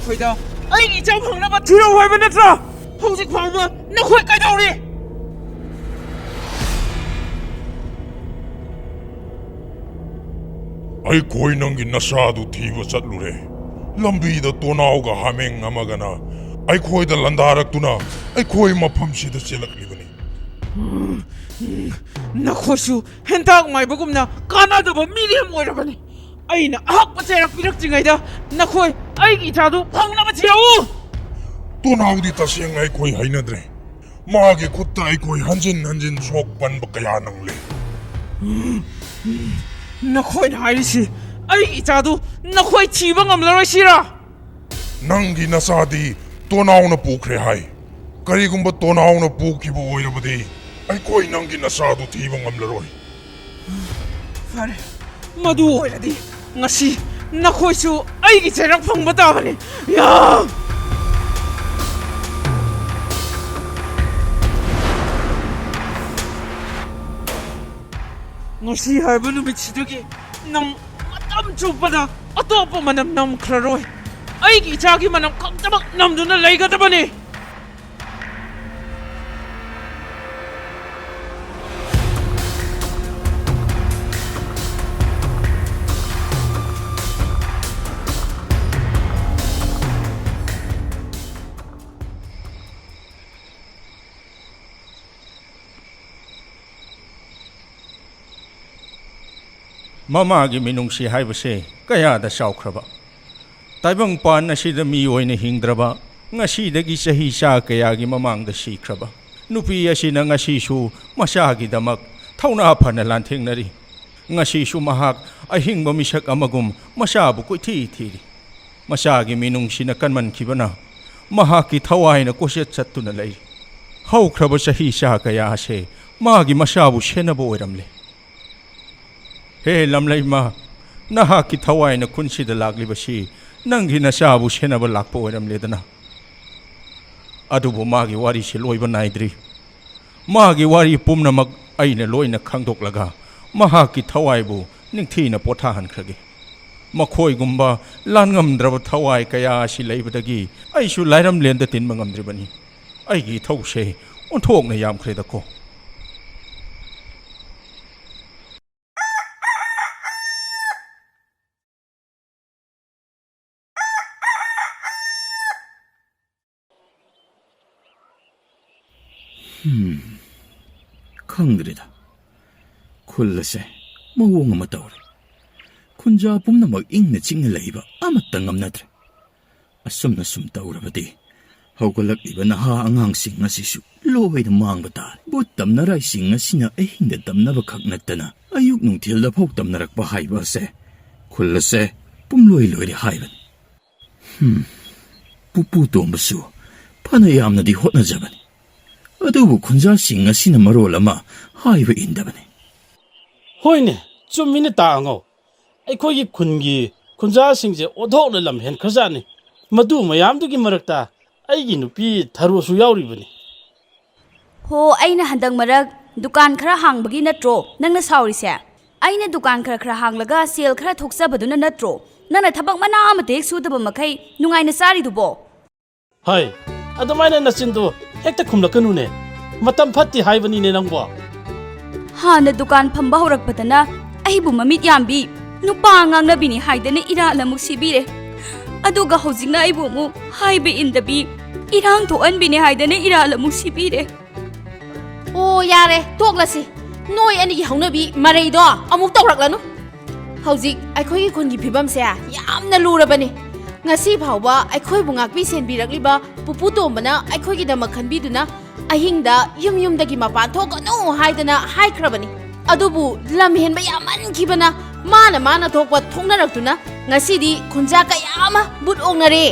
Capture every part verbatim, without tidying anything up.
ꯑꯩꯈꯣꯏꯗ ꯑꯩꯒꯤ ꯏꯆꯥ ꯐꯪꯅꯕ ꯊꯤꯔꯛꯎ ꯍꯥꯏꯕ ꯅꯠꯇ꯭ꯔꯥ? ꯍꯧꯖꯤꯛ ꯐꯥꯎꯕ ꯅꯈꯣꯏ ꯀꯩꯗꯧꯔꯤ? ꯑꯩꯈꯣꯏ ꯅꯪꯒꯤ ꯅꯆꯥꯗꯨ ꯊꯤꯕ ꯆꯠꯂꯨꯔꯦ꯫ ꯂꯝꯕꯤꯗ ꯇꯣꯅꯥꯎꯒ ꯍꯥꯃꯦꯡ ꯑꯃꯒꯅ ꯑꯩꯈꯣꯏꯗ ꯂꯥꯟꯗꯥꯔꯛꯇꯨꯅ ꯑꯩꯈꯣꯏ ꯃꯐꯝꯁꯤꯗ ꯆꯦꯜꯂꯛꯂꯤꯕꯅꯤ꯫ ꯅꯈꯣꯏꯁꯨ ꯍꯦꯟꯇꯥꯛ ꯃꯥꯏꯕꯒꯨꯝꯅ ꯀꯥꯟꯅꯗꯕ ꯃꯤꯔꯦꯝ ꯑꯣꯏꯔꯕꯅꯤ꯫ ꯑꯩꯅ ꯑꯍꯛꯄ ꯆꯩꯔꯛ ꯄꯤꯔꯛꯇ꯭ꯔꯤꯉꯩꯗ ꯅꯈꯣꯏ ꯑꯩꯒꯤ ꯏꯆꯥꯗꯨ ꯐꯪꯅꯕ ꯊꯤꯔꯛꯎ꯫ ꯇꯣꯅꯥꯎꯗꯤ ꯇꯁꯦꯡꯅ ꯑꯩꯈꯣꯏ ꯍꯩꯅꯗ꯭ꯔꯦ꯫ ꯃꯥꯒꯤ ꯈꯨꯠꯇ ꯑꯩꯈꯣꯏ ꯍꯟꯖꯤꯟ ꯍꯟꯖꯤꯟ ꯁꯣꯛ ꯄꯟꯕ ꯀꯌꯥ ꯅꯪꯂꯦ꯫ ꯅꯈꯣꯏꯅ ꯍꯥꯏꯔꯤꯁꯤ ꯑꯩꯒꯤ ꯏꯆꯥꯗꯨ ꯅꯈꯣꯏ ꯊꯤꯕ ꯉꯝꯂꯔꯣꯏ ꯁꯤꯔꯥ? ꯅꯪꯒꯤ ꯅꯆꯥꯗꯤ ꯇꯣꯅꯥꯎꯅ ꯄꯨꯈ꯭ꯔꯦ ꯍꯥꯏ꯫ ꯀꯔꯤꯒꯨꯝꯕ ꯇꯣꯅꯥꯎꯅ ꯄꯨꯈꯤꯕ ꯑꯣꯏꯔꯕꯗꯤ ꯑꯩꯈꯣꯏ ꯅꯪꯒꯤ ꯅꯆꯥꯗꯨ ꯊꯤꯕ ꯉꯝꯂꯔꯣꯏ꯫ ꯐꯔꯦ, ꯃꯗꯨ ꯑꯣꯏꯔꯗꯤ ꯉꯁꯤ ꯅꯈꯣꯏꯁꯨ ꯑꯩꯒꯤ ꯆꯩꯔꯛ ꯐꯪꯕ ꯇꯥꯕꯅꯤ꯫ ꯌꯥ! ꯉꯁꯤ ꯍꯥꯏꯕ ꯅꯨꯃꯤꯠꯁꯤꯗꯒꯤ ꯅꯪ ꯃꯇꯝ ꯆꯨꯞꯄꯗ ꯑꯇꯣꯞꯄ ꯃꯅꯝ ꯅꯝꯈ꯭ꯔꯔꯣꯏ꯫ ꯑꯩꯒꯤ ꯏꯆꯥꯒꯤ ꯃꯅꯝ ꯈꯛꯇꯃꯛ ꯅꯝꯗꯨꯅ ꯂꯩꯒꯗꯕꯅꯤ꯫ ꯃꯃꯥꯒꯤ ꯃꯤꯅꯨꯡꯁꯤ ꯍꯥꯏꯕꯁꯦ ꯀꯌꯥꯗ ꯆꯥꯎꯈ꯭ꯔꯕ꯫ ꯇꯥꯏꯕꯪꯄꯥꯟ ꯑꯁꯤꯗ ꯃꯤ ꯑꯣꯏꯅ ꯍꯤꯡꯗ꯭ꯔꯕ, ꯉꯁꯤꯗꯒꯤ ꯆꯍꯤ ꯆꯥ ꯀꯌꯥꯒꯤ ꯃꯃꯥꯡꯗ ꯁꯤꯈ꯭ꯔꯕ ꯅꯨꯄꯤ ꯑꯁꯤꯅ ꯉꯁꯤꯁꯨ ꯃꯆꯥꯒꯤꯗꯃꯛ ꯊꯧꯅꯥ ꯐꯅ ꯂꯥꯟꯊꯦꯡꯅꯔꯤ꯫ ꯉꯁꯤꯁꯨ ꯃꯍꯥꯛ ꯑꯍꯤꯡꯕ ꯃꯤꯁꯛ ꯑꯃꯒꯨꯝ ꯃꯆꯥꯕꯨ ꯀꯣꯏꯊꯤ ꯊꯤꯔꯤ꯫ ꯃꯆꯥꯒꯤ ꯃꯤꯅꯨꯡꯁꯤꯅ ꯀꯟꯃꯟꯈꯤꯕꯅ ꯃꯍꯥꯛꯀꯤ ꯊꯋꯥꯏꯅ ꯀꯣꯏꯆꯠ ꯆꯠꯇꯨꯅ ꯂꯩꯔꯤ꯫ ꯍꯧꯈ꯭ꯔꯕ ꯆꯍꯤ ꯆꯥ ꯀꯌꯥ ꯑꯁꯦ ꯃꯥꯒꯤ ꯃꯆꯥꯕꯨ ꯁꯦꯟꯅꯕ ꯑꯣꯏꯔꯝꯂꯦ꯫ ꯍꯦ ꯂꯝꯂꯩꯃ, ꯅꯍꯥꯛꯀꯤ ꯊꯋꯥꯏꯅ ꯈꯨꯟꯁꯤꯗ ꯂꯥꯛꯂꯤꯕꯁꯤ ꯅꯪꯒꯤ ꯅꯆꯥꯕꯨ ꯁꯦꯟꯅꯕ ꯂꯥꯛꯄ ꯑꯣꯏꯔꯝꯂꯦꯗꯅ꯫ ꯑꯗꯨꯕꯨ ꯃꯥꯒꯤ ꯋꯥꯔꯤꯁꯤ ꯂꯣꯏꯕ ꯅꯥꯏꯗ꯭ꯔꯤ꯫ ꯃꯥꯒꯤ ꯋꯥꯔꯤ ꯄꯨꯝꯅꯃꯛ ꯑꯩꯅ ꯂꯣꯏꯅ ꯈꯪꯗꯣꯛꯂꯒ ꯃꯍꯥꯛꯀꯤ ꯊꯋꯥꯏꯕꯨ ꯅꯤꯡꯊꯤꯅ ꯄꯣꯊꯥꯍꯟꯈ꯭ꯔꯒꯦ꯫ ꯃꯈꯣꯏꯒꯨꯝꯕ ꯂꯥꯟ ꯉꯝꯗ꯭ꯔꯕ ꯊꯋꯥꯏ ꯀꯌꯥ ꯑꯁꯤ ꯂꯩꯕꯗꯒꯤ ꯑꯩꯁꯨ ꯂꯥꯏꯔꯝꯂꯦꯟꯗ ꯇꯤꯟꯕ ꯉꯝꯗ꯭ꯔꯤꯕꯅꯤ꯫ ꯑꯩꯒꯤ ꯏꯊꯧꯁꯦ ꯑꯣꯟꯊꯣꯛꯅ ꯌꯥꯝꯈ꯭ꯔꯦꯗꯀꯣ꯫ ꯈꯪꯗ꯭ꯔꯦꯗ꯫ ꯈꯨꯜ ꯑꯁꯦ ꯃꯑꯣꯡ ꯑꯃ ꯇꯧꯔꯦ꯫ ꯈꯨꯟꯖꯥ ꯄꯨꯝꯅꯃꯛ ꯏꯪꯅ ꯆꯤꯛꯅ ꯂꯩꯕ ꯑꯃꯠꯇ ꯉꯝꯅꯗ꯭ꯔꯦ꯫ ꯑꯁꯨꯝꯅ ꯁꯨꯝ ꯇꯧꯔꯕꯗꯤ ꯍꯧꯒꯠꯂꯛꯂꯤꯕ ꯅꯍꯥ ꯑꯉꯥꯡꯁꯤꯡ ꯑꯁꯤꯁꯨ ꯂꯣꯏꯅ ꯃꯥꯡꯕ ꯇꯥꯔꯦ꯫ ꯚꯨꯠ ꯇꯝꯅꯔꯥꯏꯁꯤꯡ ꯑꯁꯤꯅ ꯑꯍꯤꯡꯗ ꯇꯝꯅꯕ ꯈꯛ ꯅꯠꯇꯅ ꯑꯌꯨꯛ ꯅꯨꯡꯊꯤꯜꯗ ꯐꯥꯎ ꯇꯝꯅꯔꯛꯄ ꯍꯥꯏꯕ ꯑꯁꯦ ꯈꯨꯜ ꯑꯁꯦ ꯄꯨꯝꯂꯣꯏ ꯂꯣꯏꯔꯦ ꯍꯥꯏꯕꯅꯤ꯫ ꯍꯝ, ꯄꯨꯄꯨ ꯇꯣꯝꯕꯁꯨ ꯐꯅ ꯌꯥꯝꯅꯗꯤ ꯍꯣꯠꯅꯖꯕꯅꯤ, ꯑꯗꯨꯕꯨ ꯈꯨꯟꯖꯥꯁꯤꯡ ꯑꯁꯤꯅ ꯃꯔꯣꯜ ꯑꯃ ꯍꯥꯏꯕ ꯏꯟꯗꯕꯅꯤ꯫ ꯍꯣꯏꯅꯦ, ꯆꯨꯝꯃꯤꯅꯦ ꯇꯥ ꯑꯉꯧ꯫ ꯑꯩꯈꯣꯏꯒꯤ ꯈꯨꯟꯒꯤ ꯈꯨꯟꯖꯥꯁꯤꯡꯁꯦ ꯑꯣꯟꯊꯣꯛꯅ ꯂꯝ ꯍꯦꯟꯈ꯭ꯔꯖꯥꯠꯅꯤ꯫ ꯃꯗꯨ ꯃꯌꯥꯝꯗꯨꯒꯤ ꯃꯔꯛꯇ ꯑꯩꯒꯤ ꯅꯨꯄꯤ ꯊꯔꯣꯁꯨ ꯌꯥꯎꯔꯤꯕꯅꯤ꯫ ꯍꯣ, ꯑꯩꯅ ꯍꯟꯗꯛ ꯃꯔꯛ ꯗꯨꯀꯥꯟ ꯈꯔ ꯍꯥꯡꯕꯒꯤ ꯅꯠꯇ꯭ꯔꯣ ꯅꯪꯅ ꯁꯥꯎꯔꯤꯁꯦ? ꯑꯩꯅ ꯗꯨꯀꯥꯟ ꯈꯔ ꯈꯔ ꯍꯥꯡꯂꯒ ꯁꯦꯜ ꯈꯔ ꯊꯣꯛꯆꯕꯗꯨꯅ ꯅꯠꯇ꯭ꯔꯣ ꯅꯪꯅ ꯊꯕꯛ ꯃꯅꯥ ꯑꯃꯠꯇ ꯍꯦꯛ ꯁꯨꯗꯕ ꯃꯈꯩ ꯅꯨꯡꯉꯥꯏꯅ ꯆꯥꯔꯤꯗꯨꯕꯣ? ꯍꯩ, ꯑꯗꯨꯃꯥꯏꯅ ꯅꯆꯤꯟꯗꯣ ꯍꯦꯛꯇ ꯈꯨꯝꯂꯛꯀꯅꯨꯅꯦ꯫ ꯃꯇꯝ ꯐꯠꯇꯦ ꯍꯥꯏꯕꯅꯤꯅꯦ ꯅꯪꯕꯣ꯫ ꯍꯥꯟꯅ ꯗꯨꯀꯥꯟ ꯐꯝꯕ ꯍꯧꯔꯛꯄꯗꯅ ꯑꯩꯕꯨ ꯃꯃꯤꯠ ꯌꯥꯝꯕꯤ, ꯅꯨꯄꯥ ꯉꯥꯡꯅꯕꯤꯅꯤ ꯍꯥꯏꯗꯅ ꯏꯔꯥꯜ ꯑꯃꯨꯛ ꯁꯤꯕꯤꯔꯦ꯫ ꯑꯗꯨꯒ ꯍꯧꯖꯤꯛꯅ ꯑꯩꯕꯨ ꯑꯃꯨꯛ ꯍꯥꯏꯕ ꯏꯟꯗꯕꯤ, ꯏꯔꯥꯡ ꯊꯣꯛꯍꯟꯕꯤꯅꯤ ꯍꯥꯏꯗꯅ ꯏꯔꯥꯜ ꯑꯃꯨꯛ ꯁꯤꯕꯤꯔꯦ꯫ ꯑꯣ, ꯌꯥꯔꯦ, ꯇꯣꯛꯂꯁꯤ꯫ ꯅꯣꯏ ꯑꯅꯤꯒꯤ ꯍꯧꯅꯕꯤ ꯃꯔꯩꯗꯣ ꯑꯃꯨꯛ ꯇꯧꯔꯛꯂꯅꯨ꯫ ꯍꯧꯖꯤꯛ ꯑꯩꯈꯣꯏꯒꯤ ꯈꯨꯟꯒꯤ ꯐꯤꯕꯝꯁꯦ ꯌꯥꯝꯅ ꯂꯨꯔꯕꯅꯤ꯫ ꯉꯁꯤ ꯐꯥꯎꯕ ꯑꯩꯈꯣꯏꯕꯨ ꯉꯥꯛꯄꯤ ꯁꯦꯟꯕꯤꯔꯛꯂꯤꯕ ꯄꯨꯄꯨ ꯇꯣꯝꯕꯅ ꯑꯩꯈꯣꯏꯒꯤꯗꯃꯛ ꯈꯟꯕꯤꯗꯨꯅ ꯑꯍꯤꯡꯗ ꯌꯨꯝ ꯌꯨꯝꯗꯒꯤ ꯃꯄꯥꯟ ꯊꯣꯛꯀꯅꯨ ꯍꯥꯏꯗꯅ ꯍꯥꯏꯈ꯭ꯔꯕꯅꯤ꯫ ꯑꯗꯨꯕꯨ ꯂꯝ ꯍꯦꯟꯕ ꯌꯥꯝꯃꯟꯈꯤꯕꯅ ꯃꯥꯅ ꯃꯥꯅ ꯊꯣꯛꯄ ꯊꯣꯛꯅꯔꯛꯇꯨꯅ ꯉꯁꯤꯗꯤ ꯈꯨꯟꯖꯥ ꯀꯌꯥ ꯑꯃ ꯕꯨꯠ ꯑꯣꯛꯅꯔꯦ꯫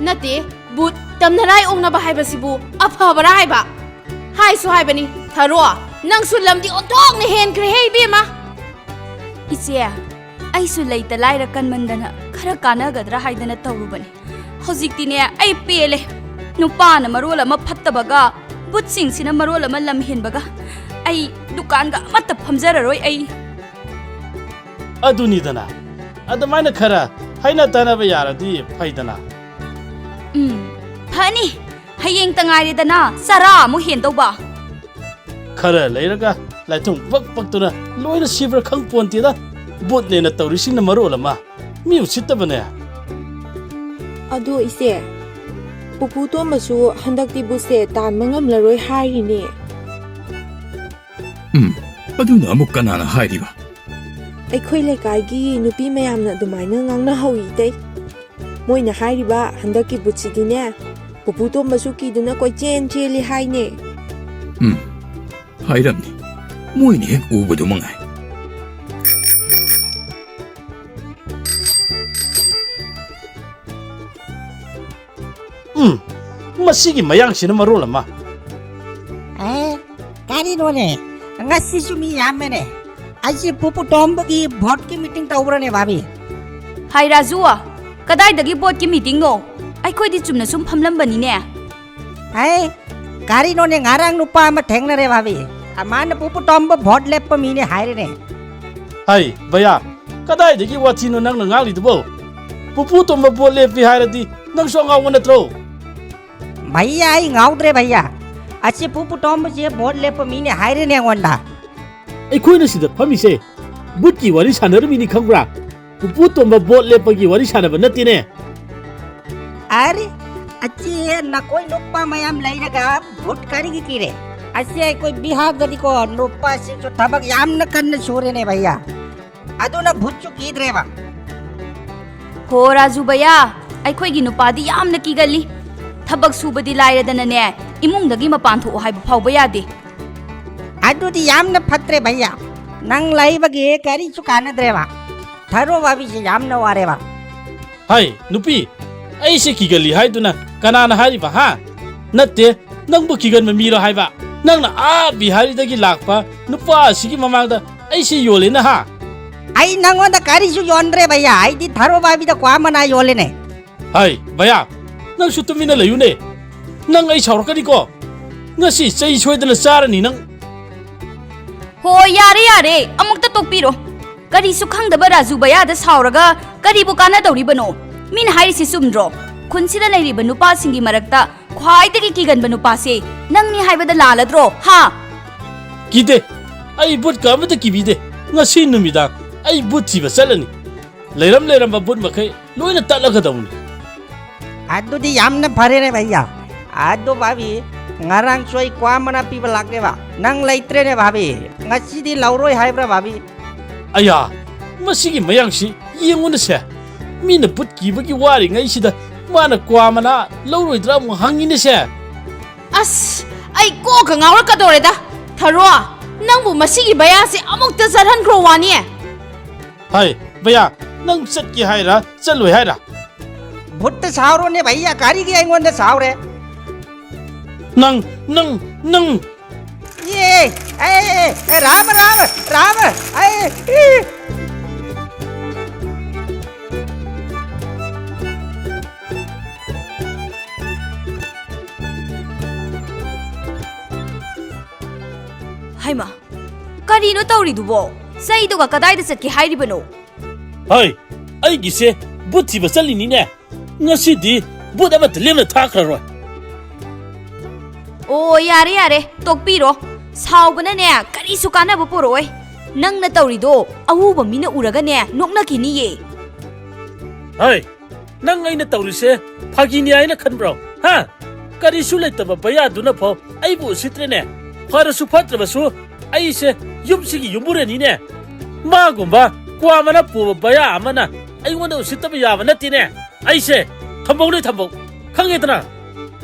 ꯅꯠꯇꯦ, ꯕꯨꯠ ꯇꯝꯅꯔꯥꯏ ꯑꯣꯛꯅꯕ ꯍꯥꯏꯕꯁꯤꯕꯨ ꯑꯐꯕꯔꯥ ꯍꯥꯏꯕ? ꯍꯥꯏꯁꯨ ꯍꯥꯏꯕꯅꯤ, ꯊꯔꯣ, ꯅꯪꯁꯨ ꯂꯝꯗꯤ ꯑꯣꯟꯊꯣꯛꯅ ꯍꯦꯟꯈ꯭ꯔꯦꯍꯦ, ꯏꯕꯦꯝꯃ꯫ ꯏꯆꯦ, ꯑꯩꯁꯨ ꯂꯩꯇ ꯂꯥꯏꯔ ꯀꯟꯃꯟꯗꯅ ꯈꯔ ꯀꯥꯟꯅꯒꯗ꯭ꯔꯥ ꯍꯥꯏꯗꯅ ꯇꯧꯔꯨꯕꯅꯤ꯫ ꯍꯧꯖꯤꯛꯇꯤꯅꯦ, ꯑꯩ ꯄꯦꯜꯂꯦ꯫ ꯅꯨꯄꯥꯅ ꯃꯔꯣꯜ ꯑꯃ ꯐꯠꯇꯕꯒ, ꯕꯨꯠꯁꯤꯡꯁꯤꯅ ꯃꯔꯣꯜ ꯑꯃ ꯂꯝ ꯍꯦꯟꯕꯒ꯫ ꯑꯩ ꯗꯨꯀꯥꯟꯒ ꯑꯃꯠꯇ ꯐꯝꯖꯔꯔꯣꯏ ꯑꯩ꯫ ꯑꯗꯨꯅꯤꯗꯅ, ꯑꯗꯨꯃꯥꯏꯅ ꯈꯔ ꯍꯩꯅ ꯇꯥꯅꯕ ꯌꯥꯔꯗꯤ ꯐꯩꯗꯅ꯫ ꯎꯝ, ꯐꯅꯤ꯫ ꯍꯌꯦꯡꯇ ꯉꯥꯏꯔꯦꯗꯅ ꯆꯔꯥ ꯑꯃꯨꯛ ꯍꯦꯟꯗꯧꯕ꯫ ꯈꯔ ꯂꯩꯔꯒ ꯂꯥꯏꯊꯨꯡ ꯄꯛ ꯄꯛꯇꯨꯅ ꯂꯣꯏꯅ ꯁꯤꯕ꯭ꯔꯥ ꯈꯪ ꯄꯣꯟꯇꯦꯗ꯫ ꯕꯣꯠꯅꯦꯅ ꯇꯧꯔꯤꯁꯤꯡꯅ ꯃꯔꯣꯜ ꯑꯃ ꯃꯤ ꯎꯁꯤꯠꯇꯕꯅꯦ꯫ ꯑꯗꯣ ꯏꯆꯦ, ꯄꯨꯄꯨ ꯇꯣꯝꯕꯁꯨ ꯍꯟꯗꯛꯇꯤ ꯕꯨꯠꯁꯦ ꯇꯥꯟꯕ ꯉꯝꯂꯔꯣꯏ ꯍꯥꯏꯔꯤꯅꯦ꯫ ꯎꯝ, ꯑꯗꯨꯅ ꯑꯃꯨꯛ ꯀꯅꯥꯅ ꯍꯥꯏꯔꯤꯕ? ꯑꯩꯈꯣꯏ ꯂꯩꯀꯥꯏꯒꯤ ꯅꯨꯄꯤ ꯃꯌꯥꯝꯅ ꯑꯗꯨꯃꯥꯏꯅ ꯉꯥꯡꯅꯍꯧꯏ ꯏꯇꯩ꯫ ꯃꯣꯏꯅ ꯍꯥꯏꯔꯤꯕ ꯍꯟꯗꯛꯀꯤ ꯕꯨꯠꯁꯤꯗꯤꯅꯦ, ꯄꯨꯄꯨ ꯇꯣꯝꯕꯁꯨ ꯀꯤꯗꯨꯅ ꯀꯣꯏꯆꯦꯟ ꯆꯦꯜꯂꯤ ꯍꯥꯏꯅꯦ꯫ ꯎꯝ, ꯍꯥꯏꯔꯝꯅꯤ꯫ ꯃꯣꯏꯅ ꯍꯦꯛ ꯎꯕꯗꯨ ꯃꯉꯥꯏ꯫ ꯎꯝ, ꯃꯁꯤꯒꯤ ꯃꯌꯥꯡꯁꯤꯅ ꯃꯔꯣꯜ ꯑꯃ꯫ ꯑꯦ, ꯀꯔꯤꯅꯣꯅꯦ? ꯉꯁꯤꯁꯨ ꯃꯤ ꯌꯥꯝꯃꯦꯅꯦ꯫ ꯑꯩꯁꯤ ꯄꯨꯄꯨ ꯇꯣꯝꯕꯒꯤ ꯚꯣꯠꯀꯤ ꯃꯤꯇꯤꯡ ꯇꯧꯕ꯭ꯔꯅꯦ ꯚꯥꯕꯤ? ꯍꯥꯏ ꯔꯥꯖꯨ, ꯀꯗꯥꯏꯗꯒꯤ ꯕꯣꯠꯀꯤ ꯃꯤꯇꯤꯡꯅꯣ? ꯑꯩꯈꯣꯏꯗꯤ ꯆꯨꯝꯅ ꯁꯨꯝ ꯐꯝꯂꯝꯕꯅꯤꯅꯦ꯫ ꯑꯦ, ꯀꯔꯤꯅꯣꯅꯦ? ꯉꯔꯥꯡ ꯅꯨꯄꯥ ꯑꯃ ꯊꯦꯡꯅꯔꯦ ꯚꯥꯕꯤ꯫ ꯃꯥꯅ ꯄꯨꯄꯨ ꯇꯣꯝꯕ ꯚꯣꯠ ꯂꯦꯞꯄ ꯃꯤꯅꯦ ꯍꯥꯏꯔꯦꯅꯦ꯫ ꯍꯩ ꯚꯌꯥ, ꯀꯗꯥꯏꯗꯒꯤ ꯋꯥꯊꯤꯅꯣ ꯅꯪꯅ ꯉꯥꯡꯂꯤꯗꯨꯕꯣ? ꯄꯨꯄꯨ ꯇꯣꯝꯕ ꯕꯣꯠ ꯂꯦꯞꯄꯤ ꯍꯥꯏꯔꯗꯤ ꯅꯪꯁꯨ ꯑꯉꯥꯎꯕ ꯅꯠꯇ꯭ꯔꯣ? ꯚꯩꯌꯥ, ꯑꯩ ꯉꯥꯎꯗ꯭ꯔꯦ ꯚꯩꯌꯥ꯫ ꯑꯁꯤ ꯄꯨꯄꯨ ꯇꯣꯝꯕꯁꯦ ꯚꯣꯠ ꯂꯦꯞꯄ ꯃꯤꯅꯦ ꯍꯥꯏꯔꯦꯅꯦ ꯑꯩꯉꯣꯟꯗ꯫ ꯑꯩꯈꯣꯏꯅ ꯁꯤꯗ ꯐꯝꯃꯤꯁꯦ ꯕꯨꯠꯀꯤ ꯋꯥꯔꯤ ꯁꯥꯟꯅꯔꯝꯃꯤꯅꯤ ꯈꯪꯕ꯭ꯔꯥ? ꯄꯨꯄꯨ ꯇꯣꯝꯕ ꯕꯣꯠ ꯂꯦꯞꯄꯒꯤ ꯋꯥꯔꯤ ꯁꯥꯟꯅꯕ ꯅꯠꯇꯦꯅꯦ꯫ ꯑꯔꯦ, ꯑꯆꯤ ꯅꯈꯣꯏ ꯅꯨꯄꯥ ꯃꯌꯥꯝ ꯂꯩꯔꯒ ꯚꯣꯠ ꯀꯔꯤꯒꯤ ꯀꯤꯔꯦ? ꯑꯁꯤ ꯑꯩꯈꯣꯏ ꯕꯤꯍꯥꯔꯗꯗꯤꯀꯣ ꯅꯨꯄꯥꯁꯤꯡꯁꯨ ꯊꯕꯛ ꯌꯥꯝꯅ ꯀꯟꯅ ꯁꯨꯔꯦꯅꯦ ꯚꯩꯌꯥ꯫ ꯑꯗꯨꯅ ꯚꯨꯠꯁꯨ ꯀꯤꯗ꯭ꯔꯦꯕ꯫ ꯍꯣ ꯔꯥꯖꯨ ꯚꯩꯌꯥ, ꯑꯩꯈꯣꯏꯒꯤ ꯅꯨꯄꯥꯗꯤ ꯌꯥꯝꯅ ꯀꯤꯒꯜꯂꯤ꯫ ꯊꯕꯛ ꯁꯨꯕꯗꯤ ꯂꯥꯏꯔꯗꯅꯅꯦ, ꯏꯃꯨꯡꯗꯒꯤ ꯃꯄꯥꯟ ꯊꯣꯛꯑꯣ ꯍꯥꯏꯕ ꯐꯥꯎꯕ ꯌꯥꯗꯦ꯫ ꯑꯗꯨꯗꯤ ꯌꯥꯝꯅ ꯐꯠꯇ꯭ꯔꯦ ꯚꯩꯌꯥ꯫ ꯅꯪ ꯂꯩꯕꯒꯤ ꯀꯔꯤꯁꯨ ꯀꯥꯟꯅꯗ꯭ꯔꯦꯕ꯫ ꯊꯔꯣ ꯚꯥꯕꯤꯁꯤ ꯌꯥꯝꯅ ꯋꯥꯔꯦꯕ꯫ ꯍꯥꯏ ꯅꯨꯄꯤ, ꯑꯩꯁꯦ ꯀꯤꯒꯜꯂꯤ ꯍꯥꯏꯗꯨꯅ ꯀꯅꯥꯅ ꯍꯥꯏꯔꯤꯕ ꯍꯥ? ꯅꯠꯇꯦ, ꯅꯪꯕꯨ ꯀꯤꯒꯟꯕ ꯃꯤꯔꯣ ꯍꯥꯏꯕ? ꯅꯪꯅ ꯑꯥ ꯕꯤꯍꯥꯔꯤꯗꯒꯤ ꯂꯥꯛꯄ ꯅꯨꯄꯥ ꯑꯁꯤꯒꯤ ꯃꯃꯥꯡꯗ ꯑꯩꯁꯦ ꯌꯣꯜꯂꯦꯅ ꯍꯥ? ꯑꯩ ꯅꯪꯉꯣꯟꯗ ꯀꯔꯤꯁꯨ ꯌꯣꯟꯗ꯭ꯔꯦ ꯚꯩꯌꯥ꯫ ꯑꯩꯗꯤ ꯊꯔꯣ ꯚꯥꯕꯤꯗ ꯀ꯭ꯋꯥ ꯃꯅꯥ ꯌꯣꯜꯂꯦꯅꯦ꯫ ꯍꯥꯏ ꯚꯌꯥ, ꯅꯪꯁꯨ ꯇꯨꯃꯤꯟꯅ ꯂꯩꯌꯨꯅꯦ꯫ ꯅꯪ ꯑꯩ ꯁꯥꯎꯔꯛꯀꯅꯤꯀꯣ꯫ ꯉꯁꯤ ꯆꯩ ꯁꯣꯏꯗꯅ ꯆꯥꯔꯅꯤ ꯅꯪ꯫ ꯍꯣ, ꯌꯥꯔꯦ ꯌꯥꯔꯦ, ꯑꯃꯨꯛꯇ ꯇꯣꯛꯄꯤꯔꯣ꯫ ꯀꯔꯤꯁꯨ ꯈꯪꯗꯕ ꯔꯥꯖꯨ ꯕꯌꯥꯗ ꯁꯥꯎꯔꯒ ꯀꯔꯤꯕꯨ ꯀꯥꯟꯅꯗꯧꯔꯤꯕꯅꯣ? ꯃꯤꯅ ꯍꯥꯏꯔꯤꯁꯤ ꯆꯨꯝꯗ꯭ꯔꯣ? ꯈꯨꯟꯁꯤꯗ ꯂꯩꯔꯤꯕ ꯅꯨꯄꯥꯁꯤꯡꯒꯤ ꯃꯔꯛꯇ ꯈ꯭ꯋꯥꯏꯗꯒꯤ ꯀꯤꯒꯟꯕ ꯅꯨꯄꯥꯁꯦ ꯅꯪꯅꯤ ꯍꯥꯏꯕꯗ ꯂꯥꯜꯂꯗ꯭ꯔꯣ? ꯍꯥ? ꯀꯤꯗꯦ꯫ ꯑꯩ ꯚꯨꯠꯀ ꯑꯃꯇ ꯀꯤꯕꯤꯗꯦ꯫ ꯉꯁꯤ ꯅꯨꯃꯤꯗꯥꯡ ꯑꯩ ꯚꯨꯠ ꯊꯤꯕ ꯆꯠꯂꯅꯤ꯫ ꯂꯩꯔꯝ ꯂꯩꯔꯝꯕ ꯚꯨꯠ ꯃꯈꯩ ꯂꯣꯏꯅ ꯇꯠꯂꯒꯗꯧꯅꯤ꯫ ꯑꯗꯨꯗꯤ ꯌꯥꯝꯅ ꯐꯔꯦꯅꯦ ꯚꯩꯌꯥ꯫ ꯑꯗꯣ ꯚꯥꯕꯤ, ꯉꯔꯥꯡꯁꯨ ꯑꯩ ꯀ꯭ꯋꯥ ꯃꯅꯥ ꯄꯤꯕ ꯂꯥꯛꯂꯦꯕ, ꯅꯪ ꯂꯩꯇ꯭ꯔꯦꯅꯦ ꯚꯥꯕꯤ꯫ ꯉꯁꯤꯗꯤ ꯂꯧꯔꯣꯏ ꯍꯥꯏꯕ꯭ꯔꯥ ꯚꯥꯕꯤ? ꯑꯌꯥ, ꯃꯁꯤꯒꯤ ꯃꯌꯥꯡꯁꯤ ꯌꯦꯡꯉꯨꯅꯁꯦ꯫ ꯃꯤꯅ ꯚꯨꯠ ꯀꯤꯕꯒꯤ ꯋꯥꯔꯤꯉꯩꯁꯤꯗ ꯃꯥꯅ ꯀ꯭ꯋꯥ ꯃꯅꯥ ꯂꯧꯔꯣꯏꯗ꯭ꯔꯥ ꯑꯃꯨꯛ ꯍꯪꯉꯤꯅꯦꯁꯦ꯫ ꯑꯁ, ꯑꯩ ꯀꯣꯛꯀ ꯉꯥꯎꯔꯛꯀꯗꯧꯔꯦꯗ꯫ ꯊꯔꯣ, ꯅꯪꯕꯨ ꯃꯁꯤꯒꯤ ꯕꯌꯥꯁꯦ ꯑꯃꯨꯛꯇ ꯆꯠꯍꯟꯈ꯭ꯔꯣ ꯋꯥꯅꯤ꯫ ꯍꯥꯏ, ꯕꯌꯥ, ꯅꯪ ꯆꯠꯀꯦ ꯍꯥꯏꯔ ꯆꯠꯂꯣꯏ ꯍꯥꯏꯔ? ꯚꯨꯠꯇ ꯁꯥꯎꯔꯣꯅꯦ ꯚꯩꯌꯥ, ꯀꯔꯤꯒꯤ ꯑꯩꯉꯣꯟꯗ ꯁꯥꯎꯔꯦ? ꯅꯪ, ꯅꯪ, ꯅꯪ! ꯑꯦ, ꯑꯦ, ꯑꯦ, ꯑꯦ, ꯔꯥꯃ, ꯔꯥꯃ, ꯔꯥꯃ, ꯑꯦ, ꯑꯦ꯫ ꯍꯩꯃꯥ, ꯀꯔꯤꯅꯣ ꯇꯧꯔꯤꯗꯨꯕꯣ? ꯆꯩꯗꯨꯒ ꯀꯗꯥꯏꯗ ꯆꯠꯀꯦ ꯍꯥꯏꯔꯤꯕꯅꯣ? ꯍꯣꯏ, ꯑꯩꯒꯤꯁꯦ ꯚꯨꯠ ꯊꯤꯕ ꯆꯠꯂꯤꯅꯤꯅꯦ꯫ ꯉꯁꯤꯗꯤ ꯚꯨꯠ ꯑꯃꯠꯇ ꯂꯦꯝꯅ ꯊꯥꯈ꯭ꯔꯔꯣꯏ꯫ ꯑꯣ, ꯌꯥꯔꯦ, ꯌꯥꯔꯦ, ꯇꯣꯛꯄꯤꯔꯣ꯫ ꯁꯥꯎꯕꯅꯅꯦ ꯀꯔꯤꯁꯨ ꯀꯥꯟꯅꯕ ꯄꯨꯔꯛꯑꯣꯏ꯫ ꯅꯪꯅ ꯇꯧꯔꯤꯗꯣ ꯑꯎꯕ ꯃꯤꯅ ꯎꯔꯒꯅꯦ ꯅꯣꯛꯅꯈꯤꯅꯤꯌꯦ꯫ ꯍꯣꯏ, ꯅꯪ ꯑꯩꯅ ꯇꯧꯔꯤꯁꯦ ꯐꯥꯒꯤꯅꯤ ꯍꯥꯏꯅ ꯈꯟꯕ꯭ꯔꯣ? ꯍꯥ? ꯀꯔꯤꯁꯨ ꯂꯩꯇꯕ ꯕꯌꯥꯗꯨꯅ ꯐꯥꯎ ꯑꯩꯕꯨ ꯎꯁꯤꯠꯇ꯭ꯔꯦꯅꯦ꯫ ꯐꯔꯁꯨ ꯐꯠꯇ꯭ꯔꯕꯁꯨ ꯑꯩꯁꯦ ꯌꯨꯝꯁꯤꯒꯤ ꯌꯨꯝꯕꯨꯔꯦꯟꯅꯤꯅꯦ꯫ ꯃꯥꯒꯨꯝꯕ ꯀ꯭ꯋꯥ ꯃꯅꯥ ꯄꯨꯕ ꯕꯌꯥ ꯑꯃꯅ ꯑꯩꯉꯣꯟꯗ ꯎꯁꯤꯠꯇꯕ ꯌꯥꯕ ꯅꯠꯇꯦꯅꯦ꯫ ꯑꯩꯁꯦ ꯊꯝꯕꯧꯅꯦ, ꯊꯝꯕꯧ꯫ ꯈꯪꯉꯦꯗꯅ?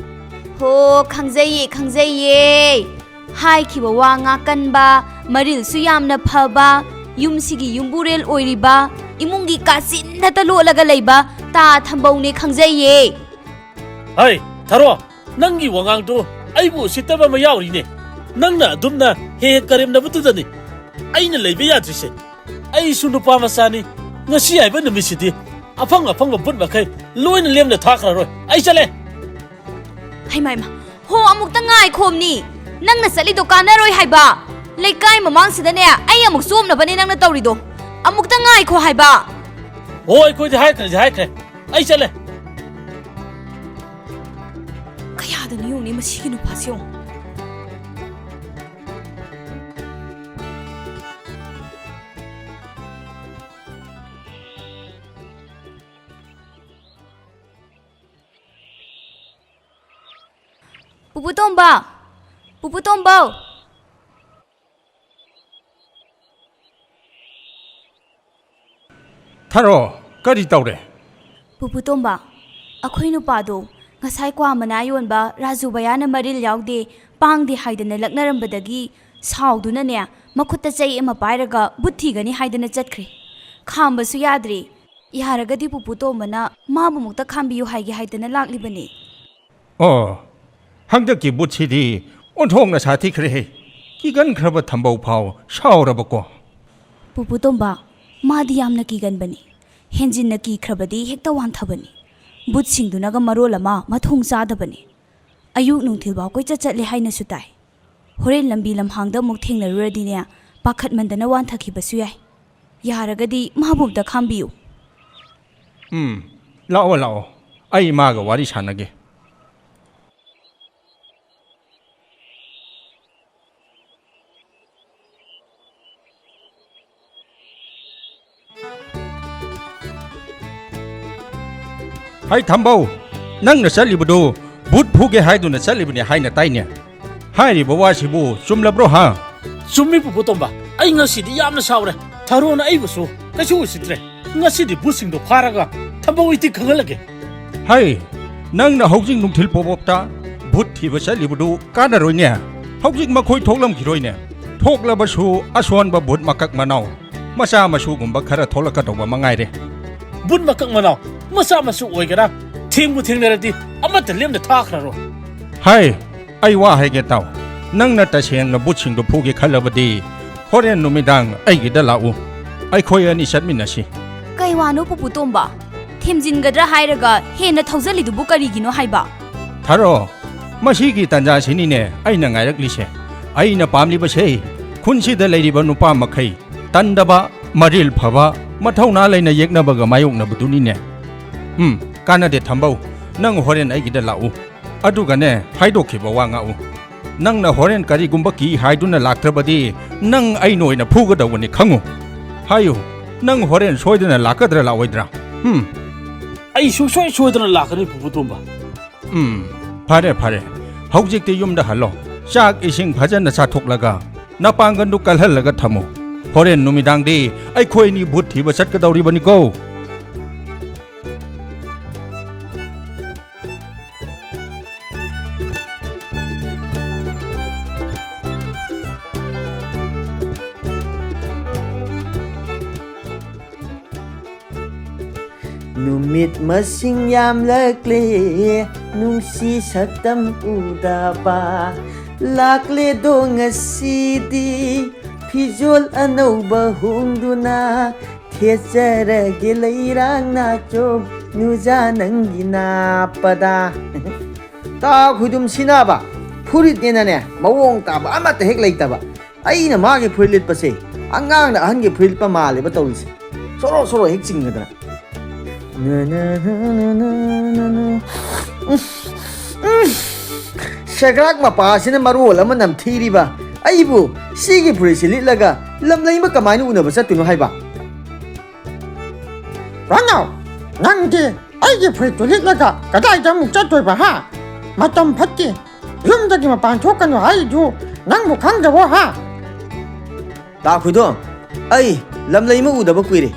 ꯍꯣ, ꯈꯪꯖꯩꯌꯦ, ꯈꯪꯖꯩꯌꯦ꯫ ꯍꯥꯏꯈꯤꯕ ꯋꯥ ꯉꯥꯛꯀꯟꯕ, ꯃꯔꯤꯜꯁꯨ ꯌꯥꯝꯅ ꯐꯕ, ꯌꯨꯝꯁꯤꯒꯤ ꯌꯨꯝꯕꯨꯔꯦꯜ ꯑꯣꯏꯔꯤꯕ, ꯏꯃꯨꯡꯒꯤ ꯀꯥꯆꯤꯟꯗꯇ ꯂꯣꯠꯂꯒ ꯂꯩꯕ ꯇꯥ ꯊꯝꯕꯧꯅꯦ ꯈꯪꯖꯩꯌꯦ꯫ ꯍꯩ, ꯊꯔꯣ, ꯅꯪꯒꯤ ꯋꯥꯉꯥꯡꯗꯣ ꯑꯩꯕꯨ ꯎꯁꯤꯠꯇꯕ ꯑꯃ ꯌꯥꯎꯔꯤꯅꯦ꯫ ꯅꯪꯅ ꯑꯗꯨꯝꯅ ꯍꯦꯛ ꯍꯦꯛ ꯀꯔꯦꯝꯅꯕꯗꯨꯗꯅꯤ ꯑꯩꯅ ꯂꯩꯕ ꯌꯥꯗ꯭ꯔꯤꯁꯦ꯫ ꯑꯩꯁꯨ ꯅꯨꯄꯥ ꯃꯆꯥꯅꯤ꯫ ꯉꯁꯤ ꯍꯥꯏꯕ ꯅꯨꯃꯤꯠꯁꯤꯗꯤ ꯑꯐꯪ ꯑꯐꯪꯕ ꯚꯨꯠ ꯃꯈꯩ ꯂꯣꯏꯅ ꯂꯦꯝꯅ ꯊꯥꯈ꯭ꯔꯔꯣꯏ꯫ ꯑꯩ ꯆꯠꯂꯦ꯫ ꯍꯩꯃꯥ, ꯍꯩꯃꯥ, ꯍꯣ, ꯑꯃꯨꯛꯇ ꯉꯥꯏꯈꯣꯝꯅꯤ꯫ ꯅꯪꯅ ꯆꯠꯂꯤꯗꯣ ꯀꯥꯟꯅꯔꯣꯏ ꯍꯥꯏꯕ꯫ ꯂꯩꯀꯥꯏ ꯃꯃꯥꯡꯁꯤꯗꯅꯦ ꯑꯩ ꯑꯃꯨꯛ ꯆꯣꯞꯅꯕꯅꯦ ꯅꯪꯅ ꯇꯧꯔꯤꯗꯣ꯫ ꯑꯃꯨꯛꯇ ꯉꯥꯏꯈꯣ ꯍꯥꯏꯕ꯫ ꯍꯣ, ꯑꯩꯈꯣꯏꯗꯤ ꯍꯥꯏꯈ꯭ꯔꯦ, ꯍꯥꯏꯈ꯭ꯔꯦ꯫ ꯑꯩ ꯆꯠꯂꯦ꯫ ꯀꯌꯥꯗꯅꯣ ꯌꯦꯡꯉꯨꯅꯦ ꯃꯁꯤꯒꯤ ꯅꯨꯄꯥꯁꯦ ꯌꯦꯡꯉꯨ꯫ ꯄꯨꯄꯨ ꯇꯣꯝꯕ! ꯄꯨꯄꯨ ꯇꯣꯝꯕꯧ! ꯊꯥꯔꯣ, ꯀꯔꯤ ꯇꯧꯔꯦ? ꯄꯨꯄꯨ ꯇꯣꯝꯕ, ꯑꯩꯈꯣꯏ ꯅꯨꯄꯥꯗꯣ ꯉꯁꯥꯏ ꯀ꯭ꯋꯥ ꯃꯅꯥ ꯌꯣꯟꯕ ꯔꯥꯖꯨ ꯕꯌꯥꯅ ꯃꯔꯤꯜ ꯌꯥꯎꯗꯦ, ꯄꯥꯡꯗꯦ ꯍꯥꯏꯗꯅ ꯂꯛꯅꯔꯝꯕꯗꯒꯤ ꯁꯥꯎꯗꯨꯅꯅꯦ, ꯃꯈꯨꯠꯇ ꯆꯩ ꯑꯃ ꯄꯥꯏꯔꯒ ꯚꯨꯠ ꯊꯤꯒꯅꯤ ꯍꯥꯏꯗꯅ ꯆꯠꯈ꯭ꯔꯦ꯫ ꯈꯥꯝꯕꯁꯨ ꯌꯥꯗ꯭ꯔꯦ꯫ ꯌꯥꯔꯒꯗꯤ ꯄꯨꯄꯨ ꯇꯣꯝꯕꯅ ꯃꯥꯕꯨ ꯑꯃꯨꯛꯇ ꯈꯥꯝꯕꯤꯌꯨ ꯍꯥꯏꯒꯦ ꯍꯥꯏꯗꯅ ꯂꯥꯛꯂꯤꯕꯅꯤ꯫ ꯑꯣ, ꯍꯟꯗꯛꯀꯤ ꯚꯨꯠꯁꯤꯗꯤ ꯑꯣꯟꯊꯣꯛꯅ ꯁꯥꯊꯤꯈ꯭ꯔꯦꯍꯦ꯫ ꯀꯤꯒꯟꯈ꯭ꯔꯕ ꯊꯝꯕꯧ ꯐꯥꯎ ꯁꯥꯎꯔꯕꯀꯣ꯫ ꯄꯨꯄꯨ ꯇꯣꯝꯕ, ꯃꯥꯗꯤ ꯌꯥꯝꯅ ꯀꯤꯒꯟꯕꯅꯤ꯫ ꯍꯦꯟꯖꯤꯟꯅ ꯀꯤꯈ꯭ꯔꯕꯗꯤ ꯍꯦꯛꯇ ꯋꯥꯟꯊꯕꯅꯤ꯫ ꯚꯨꯠꯁꯤꯡꯗꯨꯅꯒ ꯃꯔꯣꯜ ꯑꯃ ꯃꯊꯣꯡ ꯆꯥꯗꯕꯅꯤ꯫ ꯑꯌꯨꯛ ꯅꯨꯡꯊꯤꯜꯐꯥꯎ ꯀꯣꯏꯆꯠ ꯆꯠꯂꯦ ꯍꯥꯏꯅꯁꯨ ꯇꯥꯏ꯫ ꯍꯣꯔꯦꯟ ꯂꯝꯕꯤ ꯂꯝꯍꯥꯡꯗ ꯑꯃꯨꯛ ꯊꯦꯡꯅꯔꯨꯔꯗꯤꯅꯦ, ꯄꯥꯈꯠꯃꯟꯗꯅ ꯋꯥꯟꯊꯈꯤꯕꯁꯨ ꯌꯥꯏ꯫ ꯌꯥꯔꯒꯗꯤ ꯃꯥꯕꯨ ꯑꯝꯇ ꯈꯥꯝꯕꯤꯌꯨ꯫ ꯎꯝ, ꯂꯥꯛꯑꯣ, ꯂꯥꯛꯑꯣ꯫ ꯑꯩ ꯃꯥꯒ ꯋꯥꯔꯤ ꯁꯥꯟꯅꯒꯦ꯫ ꯍꯩ ꯊꯝꯕꯧ, ꯅꯪꯅ ꯆꯠꯂꯤꯕꯗꯨ ꯚꯨꯠ ꯐꯨꯒꯦ ꯍꯥꯏꯗꯨꯅ ꯆꯠꯂꯤꯕꯅꯤ ꯍꯥꯏꯅ ꯇꯥꯏꯅꯦ꯫ ꯍꯥꯏꯔꯤꯕ ꯋꯥꯁꯤꯕꯨ ꯆꯨꯝꯂꯕ꯭ꯔꯣ ꯍꯥ? ꯆꯨꯝꯃꯤ ꯄꯨꯄꯨ ꯇꯣꯝꯕ, ꯑꯩ ꯉꯁꯤꯗꯤ ꯌꯥꯝꯅ ꯁꯥꯎꯔꯦ꯫ ꯊꯥꯔꯣꯅ ꯑꯩꯕꯨꯁꯨ ꯀꯩꯁꯨ ꯎꯁꯤꯠꯇ꯭ꯔꯦ꯫ ꯉꯁꯤꯗꯤ ꯚꯨꯠꯁꯤꯡꯗꯣ ꯐꯥꯔꯒ ꯊꯝꯕꯧ ꯏꯇꯤꯛ ꯈꯪꯍꯜꯂꯒꯦ꯫ ꯍꯩ, ꯅꯪꯅ ꯍꯧꯖꯤꯛ ꯅꯨꯡꯊꯤꯜ ꯄꯣꯕꯣꯞꯇ ꯚꯨꯠ ꯊꯤꯕ ꯆꯠꯂꯤꯕꯗꯨ ꯀꯥꯟꯅꯔꯣꯏꯅꯦ꯫ ꯍꯧꯖꯤꯛ ꯃꯈꯣꯏ ꯊꯣꯛꯂꯝꯈꯤꯔꯣꯏꯅꯦ꯫ ꯊꯣꯛꯂꯕꯁꯨ ꯑꯁꯣꯟꯕ ꯚꯨꯠ ꯃꯀꯛ ꯃꯅꯥꯎ ꯃꯆꯥ ꯃꯁꯨꯒꯨꯝꯕ ꯈꯔ ꯊꯣꯛꯂꯛꯀꯗꯧꯕ ꯃꯉꯥꯏꯔꯦ꯫ ꯚꯨꯠ ꯃꯀꯛ ꯃꯅꯥꯎ ꯃꯆꯥ ꯃꯁꯨ ꯑꯣꯏꯒꯦꯔꯥ, ꯊꯦꯡꯕꯨ ꯊꯦꯡꯅꯔꯗꯤ ꯑꯃꯠꯇ ꯂꯦꯝꯅ ꯊꯥꯈ꯭ꯔꯔꯣꯏ꯫ ꯍꯥꯏ, ꯑꯩ ꯋꯥ ꯍꯥꯏꯒꯦ ꯇꯥꯎ꯫ ꯅꯪꯅ ꯇꯁꯦꯡꯅ ꯚꯨꯠꯁꯤꯡꯗꯨ ꯐꯨꯒꯦ ꯈꯜꯂꯕꯗꯤ ꯍꯣꯔꯦꯟ ꯅꯨꯃꯤꯗꯥꯡ ꯑꯩꯒꯤꯗ ꯂꯥꯛꯎ꯫ ꯑꯩꯈꯣꯏ ꯑꯅꯤ ꯆꯠꯃꯤꯟꯅꯁꯤ꯫ ꯀꯩ ꯋꯥꯅꯣ ꯄꯨꯄꯨ ꯇꯣꯝꯕ? ꯊꯦꯝꯖꯤꯟꯒꯗ꯭ꯔꯥ ꯍꯥꯏꯔꯒ ꯍꯦꯟꯅ ꯊꯧꯖꯜꯂꯤꯗꯨꯕꯨ ꯀꯔꯤꯒꯤꯅꯣ ꯍꯥꯏꯕ? ꯊꯥꯔꯣ, ꯃꯁꯤꯒꯤ ꯇꯥꯟꯖꯥꯁꯤꯅꯤꯅꯦ ꯑꯩꯅ ꯉꯥꯏꯔꯛꯂꯤꯁꯦ꯫ ꯑꯩꯅ ꯄꯥꯝꯂꯤꯕꯁꯦ ꯈꯨꯟꯁꯤꯗ ꯂꯩꯔꯤꯕ ꯅꯨꯄꯥ ꯃꯈꯩ ꯇꯟꯗꯕ, ꯃꯔꯤꯜ ꯐꯕ, ꯃꯊꯧꯅꯥ ꯂꯩꯅ ꯌꯦꯛꯅꯕꯒ ꯃꯥꯌꯣꯛꯅꯕꯗꯨꯅꯤꯅꯦ꯫ ꯎꯝ, ꯀꯥꯟꯅꯗꯦ ꯊꯝꯕꯧ, ꯅꯪ ꯍꯣꯔꯦꯟ ꯑꯩꯒꯤꯗ ꯂꯥꯛꯎ꯫ ꯑꯗꯨꯒꯅꯦ, ꯍꯥꯏꯗꯣꯛꯈꯤꯕ ꯋꯥ ꯉꯥꯛꯎ꯫ ꯅꯪꯅ ꯍꯣꯔꯦꯟ ꯀꯔꯤꯒꯨꯝꯕ ꯀꯤ ꯍꯥꯏꯗꯨꯅ ꯂꯥꯛꯇ꯭ꯔꯕꯗꯤ, ꯅꯪ ꯑꯩꯅ ꯑꯣꯏꯅ ꯐꯨꯒꯗꯧꯕꯅꯤ ꯈꯪꯉꯨ꯫ ꯍꯥꯏꯌꯨ, ꯅꯪ ꯍꯣꯔꯦꯟ ꯁꯣꯏꯗꯅ ꯂꯥꯛꯀꯗ꯭ꯔꯥ ꯂꯥꯛꯑꯣꯏꯗ꯭ꯔꯥ? ꯍꯨꯝ꯫ ꯑꯩ ꯁꯨꯡꯁꯣꯏ ꯁꯣꯏꯗꯅ ꯂꯥꯛꯀꯅꯤ, ꯄꯨꯄꯨ ꯇꯣꯝꯕ꯫ ꯎꯝ, ꯐꯔꯦ, ꯐꯔꯦ꯫ ꯍꯧꯖꯤꯛꯇꯤ ꯌꯨꯝꯗ ꯍꯜꯂꯣ꯫ ꯆꯥꯛ ꯏꯁꯤꯡ ꯐꯖꯅ ꯆꯥꯊꯣꯛꯂꯒ ꯅꯄꯥꯡꯒꯜꯗꯨ ꯀꯜꯍꯜꯂꯒ ꯊꯝꯃꯨ꯫ ꯍꯣꯔꯦꯟ ꯅꯨꯃꯤꯗꯥꯡꯗꯤ ꯑꯩꯈꯣꯏ ꯑꯅꯤ ꯚꯨꯠ ꯊꯤꯕ ꯆꯠꯀꯗꯧꯔꯤꯕꯅꯤꯀꯣ꯫ ꯅꯨꯃꯤꯠ ꯃꯁꯤꯡ ꯌꯥꯝꯂꯛꯂꯦ, ꯅꯨꯡꯁꯤ ꯁꯛꯇꯝ ꯎꯗꯕ꯫ ꯂꯥꯛꯂꯦꯗꯣ ꯉꯁꯤꯗꯤ, ꯐꯤꯖꯣꯜ ꯑꯅꯧꯕ ꯍꯣꯡꯗꯨꯅ, ꯊꯦꯠꯆꯔꯒꯦ ꯂꯩꯔꯥꯡ ꯅꯥꯆꯣꯝ, ꯅꯨꯖꯥ ꯅꯪꯒꯤ ꯅꯥꯞꯄꯗ꯫ ꯇꯥ ꯈꯣꯏꯗꯨꯝ ꯁꯤꯅꯕ, ꯐꯨꯔꯤꯠꯅꯦꯅꯅꯦ, ꯃꯑꯣꯡ ꯇꯥꯕ ꯑꯃꯠꯇ ꯍꯦꯛ ꯂꯩꯇꯕ꯫ ꯑꯩꯅ ꯃꯥꯒꯤ ꯐꯨꯔꯤꯠ ꯂꯤꯠꯄꯁꯦ ꯑꯉꯥꯡꯅ ꯑꯍꯟꯒꯤ ꯐꯨꯔꯤꯠ ꯂꯤꯠꯄ ꯃꯥꯜꯂꯦꯕ ꯇꯧꯔꯤꯁꯦ꯫ ꯁꯣꯔꯣ ꯁꯣꯔꯣ ꯍꯦꯛ ꯆꯤꯡꯗꯅ꯫ ꯁꯦꯒ꯭ꯔꯥꯛ ꯃꯄꯥꯁꯤꯅ ꯃꯔꯣꯜ ꯑꯃ ꯅꯝꯊꯤꯔꯤꯕ꯫ ꯑꯩꯕꯨ ꯁꯤꯒꯤ ꯐꯨꯔꯤꯠꯁꯤ ꯂꯤꯠꯂꯒ ꯂꯝꯂꯩꯃ ꯀꯃꯥꯏꯅ ꯎꯅꯕ ꯆꯠꯇꯣꯏꯅꯣ ꯍꯥꯏꯕ? ꯔꯣꯅꯥꯜ, ꯅꯪꯗꯤ ꯑꯩꯒꯤ ꯐꯨꯔꯤꯠꯇꯨ ꯂꯤꯠꯂꯒ ꯀꯗꯥꯏꯗ ꯑꯃꯨꯛ ꯆꯠꯇꯣꯏꯕ, ꯍꯥ? ꯃꯇꯝ ꯐꯠꯇꯦ꯫ ꯌꯨꯝꯗꯒꯤ ꯃꯄꯥꯟ ꯊꯣꯛꯀꯅꯨ ꯍꯥꯏꯔꯤꯗꯨ ꯅꯪꯕꯨ ꯈꯪꯗ꯭ꯔꯕꯣ, ꯍꯥ? ꯇꯥꯈꯣꯏꯗꯣ, ꯑꯩ ꯂꯝꯂꯩꯃ ꯎꯗꯕ ꯀꯨꯏꯔꯦ꯫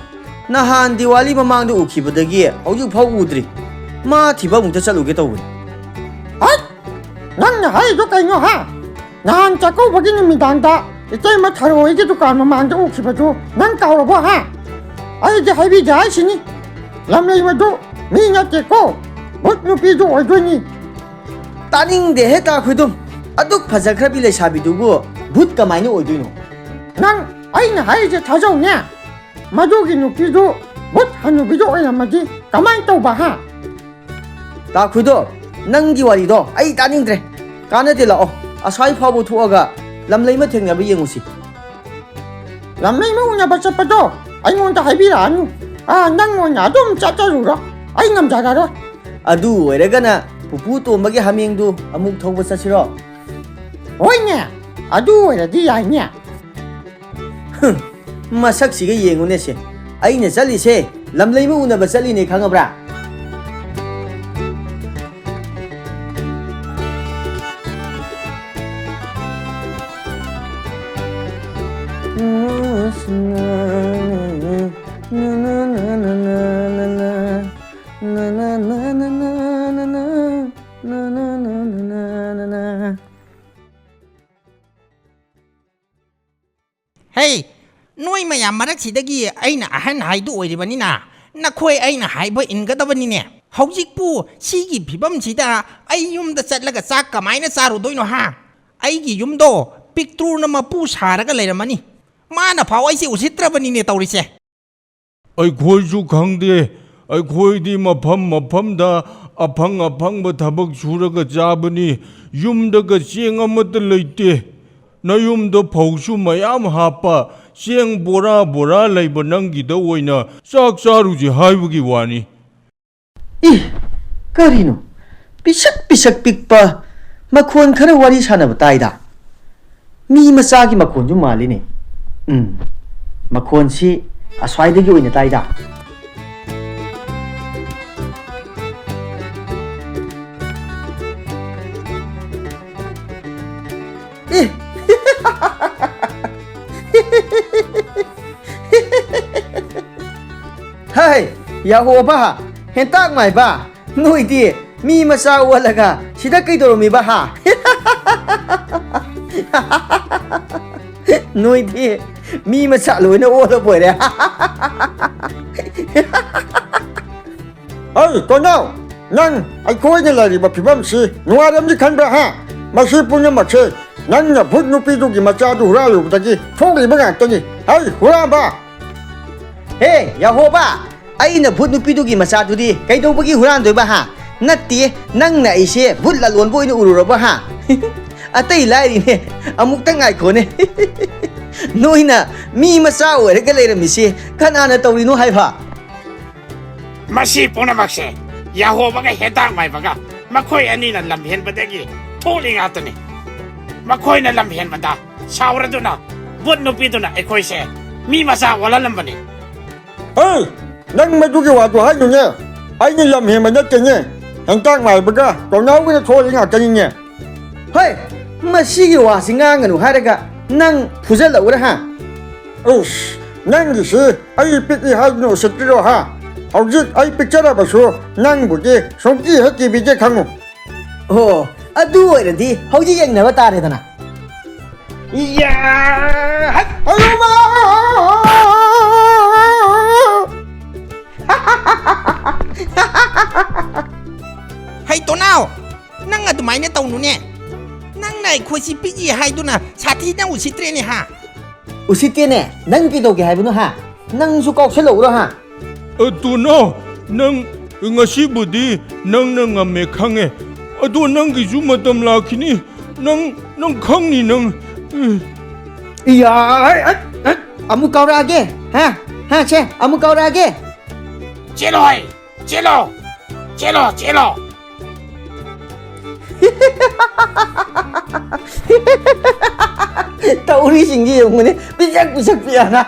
ꯅꯍꯥꯟ ꯗꯤꯋꯥꯂꯤ ꯃꯃꯥꯡꯗ ꯎꯈꯤꯕꯗꯒꯤ ꯍꯧꯖꯤꯛ ꯐꯥꯎ ꯎꯗ꯭ꯔꯤ꯫ ꯃꯥ ꯊꯤꯕ ꯑꯃꯨꯛꯇ ꯆꯠꯂꯨꯒꯦ ꯇꯧꯕꯅꯤ꯫ ꯍꯠ! ꯅꯪꯅ ꯍꯥꯏꯔꯤꯗꯣ ꯀꯩꯅꯣ, ꯍꯥ? ꯅꯍꯥꯟ ꯆꯥꯛꯀꯧꯕꯒꯤ ꯅꯨꯃꯤꯗꯥꯡꯗ ꯏꯇꯩꯃ ꯊꯔꯣꯏꯒꯤ ꯗꯨꯀꯥꯟ ꯃꯃꯥꯡꯗ ꯎꯈꯤꯕꯗꯨ ꯅꯪ ꯀꯥꯎꯔꯕꯣ, ꯍꯥ? ꯑꯩꯗꯤ ꯍꯥꯏꯕꯤꯗꯦ ꯍꯥꯏꯁꯤꯅꯤ꯫ ꯂꯝꯂꯩꯃꯗꯨ ꯃꯤ ꯅꯠꯇꯦꯀꯣ, ꯚꯨꯠ ꯅꯨꯄꯤꯗꯨ ꯑꯣꯏꯗꯣꯏꯅꯤ꯫ ꯇꯥꯅꯤꯡꯗꯦꯍꯦ ꯇꯥ ꯈꯣꯏꯗꯨꯝ, ꯑꯗꯨꯛ ꯐꯖꯈ꯭ꯔꯕꯤ ꯂꯩꯁꯥꯕꯤꯗꯨꯕꯨ ꯚꯨꯠ ꯀꯃꯥꯏꯅ ꯑꯣꯏꯗꯣꯏꯅꯣ? ꯅꯪ ꯑꯩꯅ ꯍꯥꯏꯔꯤꯁꯦ ꯊꯥꯖꯧꯅꯦ, ꯃꯗꯨꯒꯤ ꯅꯨꯄꯤꯗꯨ ꯚꯨꯠ ꯍꯅꯨꯕꯤꯗꯨ ꯑꯣꯏꯔꯝꯃꯗꯤ ꯀꯃꯥꯏꯅ ꯇꯧꯕ, ꯍꯥ? ꯇꯥ ꯈꯣꯏꯗꯣ, ꯅꯪꯒꯤ ꯋꯥꯔꯤꯗꯣ ꯑꯩ ꯇꯥꯅꯤꯡꯗ꯭ꯔꯦ꯫ ꯀꯥꯟꯅꯗꯦ, ꯂꯥꯛꯑꯣ, ꯑꯁ꯭ꯋꯥꯏ ꯐꯥꯎꯕ ꯊꯣꯛꯑꯒ ꯂꯝꯂꯩꯃ ꯊꯦꯡꯅꯕ ꯌꯦꯡꯉꯨꯁꯤ꯫ ꯂꯝꯂꯩꯃ ꯎꯅꯕ ꯆꯠꯄꯗꯣ ꯑꯩꯉꯣꯟꯗ ꯍꯥꯏꯕꯤꯔꯛꯑꯅꯨ꯫ ꯑꯥ, ꯅꯪ ꯑꯣꯏꯅ ꯑꯗꯨꯝ ꯆꯠꯆꯔꯨꯔꯣ꯫ ꯑꯩ ꯉꯝꯖꯔꯔꯣꯏ꯫ ꯑꯗꯨ ꯑꯣꯏꯔꯒꯅ ꯄꯨꯄꯨ ꯇꯣꯝꯕꯒꯤ ꯍꯥꯃꯦꯡꯗꯨ ꯑꯃꯨꯛ ꯊꯧꯕ ꯆꯠꯁꯤꯔꯣ? ꯍꯣꯏꯅꯦ, ꯑꯗꯨ ꯑꯣꯏꯔꯗꯤ ꯌꯥꯏꯅꯦ꯫ ꯍꯨꯝ, ꯃꯁꯛꯁꯤꯒ ꯌꯦꯡꯉꯨꯅꯦ ꯁꯦ꯫ ꯑꯩꯅ ꯆꯠꯂꯤꯁꯦ ꯂꯝꯂꯩꯃ ꯎꯅꯕ ꯆꯠꯂꯤꯅꯦ, ꯈꯪꯉꯕ꯭ꯔꯥ? ꯍꯦ, ꯅꯣꯏ ꯃꯌꯥꯝ ꯃꯔꯛꯁꯤꯗꯒꯤ ꯑꯩꯅ ꯑꯍꯟ ꯍꯥꯏꯗꯨ ꯑꯣꯏꯔꯤꯕꯅꯤꯅ, ꯅꯈꯣꯏ ꯑꯩꯅ ꯍꯥꯏꯕ ꯏꯟꯒꯗꯕꯅꯤꯅꯦ꯫ ꯍꯧꯖꯤꯛꯄꯨ ꯁꯤꯒꯤ ꯐꯤꯕꯝꯁꯤꯗ ꯑꯩ ꯌꯨꯝꯗ ꯆꯠꯂꯒ ꯆꯥꯛ ꯀꯃꯥꯏꯅ ꯆꯥꯔꯨꯗꯣꯏꯅꯣ ꯍꯥ? ꯑꯩꯒꯤ ꯌꯨꯝꯗꯣ ꯄꯤꯛꯇ꯭ꯔꯨꯅ ꯃꯄꯨ ꯁꯥꯔꯒ ꯂꯩꯔꯝꯃꯅꯤ꯫ ꯃꯥꯅ ꯐꯥꯎ ꯑꯩꯁꯦ ꯎꯁꯤꯠꯇ꯭ꯔꯕꯅꯤꯅꯦ ꯇꯧꯔꯤꯁꯦ꯫ ꯑꯩꯈꯣꯏꯁꯨ ꯈꯪꯗꯦ꯫ ꯑꯩꯈꯣꯏꯗꯤ ꯃꯐꯝ ꯃꯐꯝꯗ ꯑꯐꯪ ꯑꯐꯪꯕ ꯊꯕꯛ ꯁꯨꯔꯒ ꯆꯥꯕꯅꯤ꯫ ꯌꯨꯝꯗꯒ ꯆꯦꯡ ꯑꯃꯠꯇ ꯂꯩꯇꯦ꯫ ꯅꯌꯨꯝꯗ ꯐꯧꯁꯨ ꯃꯌꯥꯝ ꯍꯥꯞꯄ, ꯆꯦꯡ ꯕꯣꯔꯥ ꯕꯣꯔꯥ ꯂꯩꯕ ꯅꯪꯒꯤꯗ ꯑꯣꯏꯅ ꯆꯥꯛ ꯆꯥꯔꯨꯁꯤ ꯍꯥꯏꯕꯒꯤ ꯋꯥꯅꯤ꯫ ꯏ, ꯀꯔꯤꯅꯣ? ꯄꯤꯁꯛ ꯄꯤꯁꯛ ꯄꯤꯛꯄ ꯃꯈꯣꯟ ꯈꯔ ꯋꯥꯔꯤ ꯁꯥꯟꯅꯕ ꯇꯥꯏꯗ꯫ ꯃꯤ ꯃꯆꯥꯒꯤ ꯃꯈꯣꯟꯁꯨ ꯃꯥꯜꯂꯤꯅꯦ꯫ ꯎꯝ, ꯃꯈꯣꯟꯁꯤ ꯑꯁ꯭ꯋꯥꯏꯗꯒꯤ ꯑꯣꯏꯅ ꯇꯥꯏꯗ꯫ ꯏ! ꯍꯩ, ꯌꯥꯍꯣꯕ, ꯍꯦꯟꯇꯥꯛ ꯃꯥꯏꯕ, ꯅꯣꯏꯗꯤ ꯃꯤ ꯃꯆꯥ ꯑꯣꯜꯂꯒ ꯁꯤꯗ ꯀꯩꯗꯧꯔꯝꯃꯤꯕ, ꯍꯥ? ꯅꯣꯏꯗꯤ ꯃꯤ ꯃꯆꯥ ꯂꯣꯏꯅ ꯑꯣꯜꯂꯕꯣꯏꯔꯦ꯫ ꯑꯩ ꯇꯣꯅꯥꯎ, ꯅꯪ ꯑꯩꯈꯣꯏꯅ ꯂꯩꯔꯤꯕ ꯐꯤꯕꯝꯁꯤ ꯅꯨꯡꯉꯥꯏꯔꯝꯅꯤ ꯈꯟꯕ꯭ꯔꯥ, ꯍꯥ? ꯃꯁꯤ ꯄꯨꯝꯅꯃꯛꯁꯦ ꯅꯪꯅ ꯚꯨꯠ ꯅꯨꯄꯤꯗꯨꯒꯤ ꯃꯆꯥꯗꯨ ꯍꯨꯔꯥꯜꯂꯨꯕꯗꯒꯤ ꯊꯣꯛꯂꯤꯕ ꯉꯥꯛꯇꯅꯤ꯫ ꯍꯩ, ꯍꯨꯔꯥꯟꯕ! ꯍꯦ, ꯌꯥꯍꯣꯕ! ꯑꯩꯅ ꯚꯨꯠ ꯅꯨꯄꯤꯗꯨꯒꯤ ꯃꯆꯥꯗꯨꯗꯤ ꯀꯩꯗꯧꯕꯒꯤ ꯍꯨꯔꯥꯟꯗꯣꯏꯕ, ꯍꯥ? ꯅꯠꯇꯦ, ꯅꯪꯅ ꯑꯩꯁꯦ ꯚꯨꯠ ꯂꯂꯣꯟꯕ ꯑꯣꯏꯅ ꯎꯔꯨꯔꯕ, ꯍꯥ? ꯑꯇꯩ ꯂꯥꯏꯔꯤꯅꯦ, ꯑꯃꯨꯛꯇ ꯉꯥꯏꯈꯣꯅꯦ꯫ ꯅꯣꯏꯅ ꯃꯤ ꯃꯆꯥ ꯑꯣꯏꯔꯒ ꯂꯩꯔꯝꯃꯤꯁꯤ ꯀꯅꯥꯅ ꯇꯧꯔꯤꯅꯣ ꯍꯥꯏꯕ? ꯃꯁꯤ ꯄꯨꯝꯅꯃꯛꯁꯦ ꯌꯥꯍꯣꯕꯒ ꯍꯦꯟꯇꯥꯛ ꯃꯥꯏꯕꯒ, ꯃꯈꯣꯏ ꯑꯅꯤꯅ ꯂꯝ ꯍꯦꯟꯕꯗꯒꯤ ꯊꯣꯛꯂꯤ ꯉꯥꯛꯇꯅꯤ꯫ ꯃꯈꯣꯏꯅ ꯂꯝ ꯍꯦꯟꯕꯗ ꯁꯥꯎꯔꯗꯨꯅ ꯕꯨꯠ ꯅꯨꯄꯤꯗꯨꯅ ꯑꯩꯈꯣꯏꯁꯦ ꯃꯤ ꯃꯆꯥ ꯑꯣꯜꯍꯜꯂꯝꯕꯅꯤ꯫ ꯍꯦ, ꯅꯪ ꯃꯗꯨꯒꯤ ꯋꯥꯗꯨ ꯍꯥꯏꯅꯨꯅꯦ꯫ ꯑꯩꯅ ꯂꯝ ꯍꯦꯟꯕ ꯅꯠꯇꯦꯅꯦ꯫ ꯍꯦꯟꯇꯥꯛ ꯃꯥꯏꯕꯒ ꯀꯧꯅꯥꯎꯒꯅ ꯊꯣꯛꯍꯜꯂꯤ ꯉꯥꯛꯇꯅꯤꯅꯦ꯫ ꯍꯣꯏ, ꯃꯁꯤꯒꯤ ꯋꯥꯁꯤ ꯉꯥꯡꯒꯅꯨ ꯍꯥꯏꯔꯒ ꯅꯪ ꯐꯨꯖꯜꯂꯛꯎꯔꯥ, ꯍꯥ? ꯎꯁ, ꯅꯪꯒꯤꯁꯤ ꯑꯩ ꯄꯤꯛꯏ ꯍꯥꯏꯗꯨꯅ ꯎꯁꯤꯠꯇ꯭ꯔꯤꯔꯣ, ꯍꯥ? ꯍꯧꯖꯤꯛ ꯑꯩ ꯄꯤꯛꯆꯔꯕꯁꯨ ꯅꯪꯕꯨꯗꯤ ꯁꯨꯡꯀꯤ ꯍꯦꯛ ꯀꯤꯕꯤꯗꯦ ꯈꯪꯉꯨ꯫ ꯑꯣ, ꯑꯗꯨ ꯑꯣꯏꯔꯗꯤ ꯍꯧꯖꯤꯛ ꯌꯦꯡꯅꯕ ꯇꯥꯔꯦꯗꯅ꯫ ꯏꯌꯥ! ꯍꯠ! ꯑꯌꯣꯃꯥ! ꯍꯩ, ꯇꯣꯅꯥꯎ! ꯅꯪ ꯑꯗꯨꯃꯥꯏꯅ ꯇꯧꯅꯨꯅꯦ꯫ ꯅꯪꯅ ꯑꯩꯈꯣꯏꯁꯤ ꯄꯤꯛꯏ ꯍꯥꯏꯗꯨꯅ ꯁꯥꯊꯤꯅ ꯎꯁꯤꯠꯇ꯭ꯔꯦꯅꯦ, ꯍꯥ? ꯎꯁꯤꯠꯇꯦꯅꯦ꯫ ꯅꯪ ꯀꯩꯗꯧꯒꯦ ꯍꯥꯏꯕꯅꯣ, ꯍꯥ? ꯅꯪꯁꯨ ꯀꯥꯎꯁꯜꯂꯛꯎꯔꯣ, ꯍꯥ? ꯑ, ꯇꯣꯅꯥꯎ, ꯅꯪ ꯉꯁꯤꯕꯨꯗꯤ ꯅꯪꯅ ꯉꯝꯃꯦ ꯈꯪꯉꯦ꯫ ꯑꯗꯣ ꯅꯪꯒꯤꯁꯨ ꯃꯇꯝ ꯂꯥꯛꯈꯤꯅꯤ꯫ ꯅꯪ, ꯅꯪ ꯈꯪꯅꯤ, ꯅꯪ꯫ ꯎꯝ꯫ ꯏꯌꯥ, ꯑꯩ, ꯑꯩ, ꯑꯩ, ꯑꯃꯨꯛ ꯀꯥꯎꯔꯛꯑꯒꯦ, ꯍꯥ? ꯍꯥ, ꯁꯦ, ꯑꯃꯨꯛ ꯀꯥꯎꯔꯛꯑꯒꯦ꯫ ꯆꯦꯜꯂꯣ ꯍꯥꯏ, ꯆꯦꯜꯂꯣ, ꯆꯦꯜꯂꯣ, ꯆꯦꯜꯂꯣ꯫ ꯇꯧꯔꯤꯁꯤꯡꯁꯤ ꯌꯦꯡꯉꯨꯅꯦ, ꯄꯤꯁꯛ ꯄꯤꯁꯛ ꯄꯤꯛꯑꯒ꯫